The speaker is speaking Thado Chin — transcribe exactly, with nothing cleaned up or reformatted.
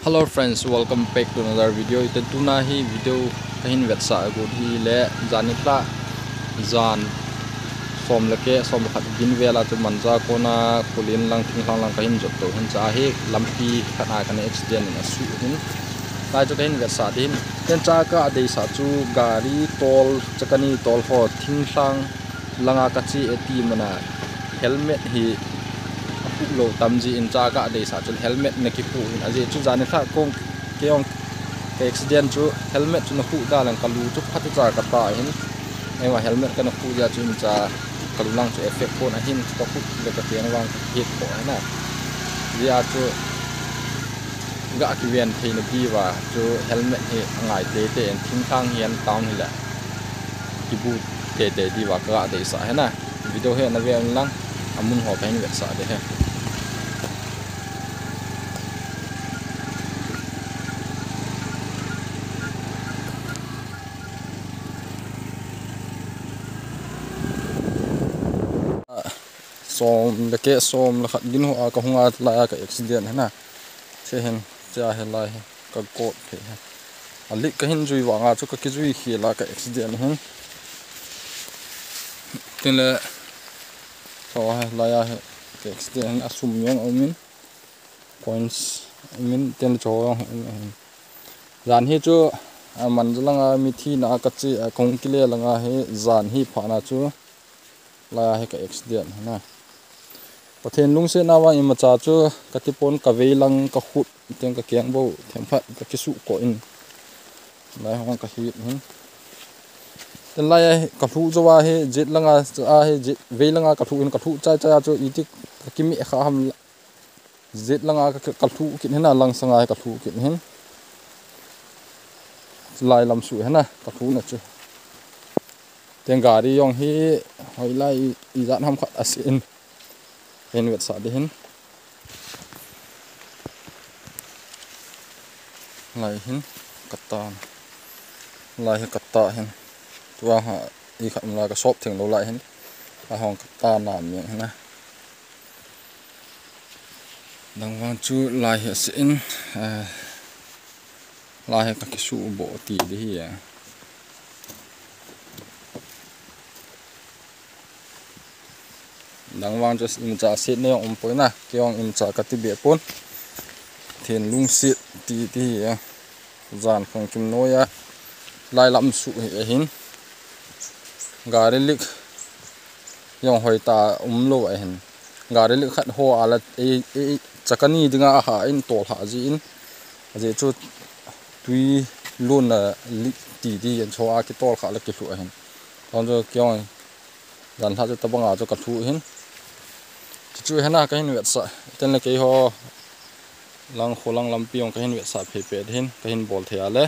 Hello friends, welcome back to another video. Ite tuna hi video kahin vetsah got hi le, jan nilhah, jan som le keh, som le khat gin vela chu Manja kona Khullen lang, Thinglhang lang kahin jot to hin, chua hi lampi khat a kana accident in asuh hin. Lai chu kahin vetsah ding hin. Tin chua kadeisah chu gari tol, chakani tol ho, Thinglhang langa kache e ti mana helmet hi akhuh lou tam jeh in chua kadeisah chun helmet na kikhuh hin, ajeh chu jan nilhah kong kei jong ka accident chu helmet chu na khuh da leng kalu chu phatecha kata hin. Eima helmet kana khuh jeh chun chua kalu lang chu effect pon ahin, kakhuh le kakeng vang kahet kho hina. Jeh chu ga kiven theina diuva chu helmet hi angai teitei in, Thinglhang hihen town hile kibu teitei diuva kadeisah hina. Video hi ana ve un lang, amun ho kahin vetsah ding hi. Som le keh, som le khat gin ho a kahung a, lai a ka accident hina. Che hin, chua hi lai hi kagot phei hi. Alik kahin jui vanga chu kakijui khel a ka accident hin. Tin le, chua hi lai a hi ka accident hin, asum jong aumin, points aumin, tin le chua jong aumin. Jan hi chu, a, Manja langa mithi na kache a kahung kile langa hi jan hi phat na chu lai a hi ka accident hina. Pathen lungsetna vang imacha chu kati pon, kavei lang kakhut, tin kakeng bou themkhat kakisuh koh in. Lai hung kahet hin. Tin lai a hi kalhuh jou a hi, jet langa, a hi jet, vei langa kalhuh hin, kalhuh chai chai a chu iti kakimeh kha ham la. Jet langa ka, ka, kalhuh kit hina, langsang a kalhuh kit hin. Lai lam suh hina, kalhuhna chu. Tin gari jong hi, hoilai i, ijat ham khat ase in. Kahin vetsah ding hin. Lai hin, kata. Lai hi kata hin. Tua hi, ikhat um lai kasop theng lou lai hin. Ahung kata na mi hina. Dang vang chu lai hi ase in, eh, lai hi kakisuh bou ti ding hi a. Dang vang chu imacha setna jong umpoi na, kei jong imacha kati be pon. Pathen lungset ti, ti hi a. Jan khang kim noi a, lai lam suh hi ahin. Gari lik jong hoitah a umlou ahin. Gari lik khat ho a la, e, e, chakani dinga aha in tolhah jeh in. Ajeh chu tui lonna lik ti, ti in chua kitolkhah la kilhuh ahin. Tun chu kei jong jan nilhah chu tabang a chu kalhuh hin. Chuchu hina kahin vetsah. Tin le keiho lang, Khullen lampi jong kahin vetsah phei pet hin, kahin bol thei a le.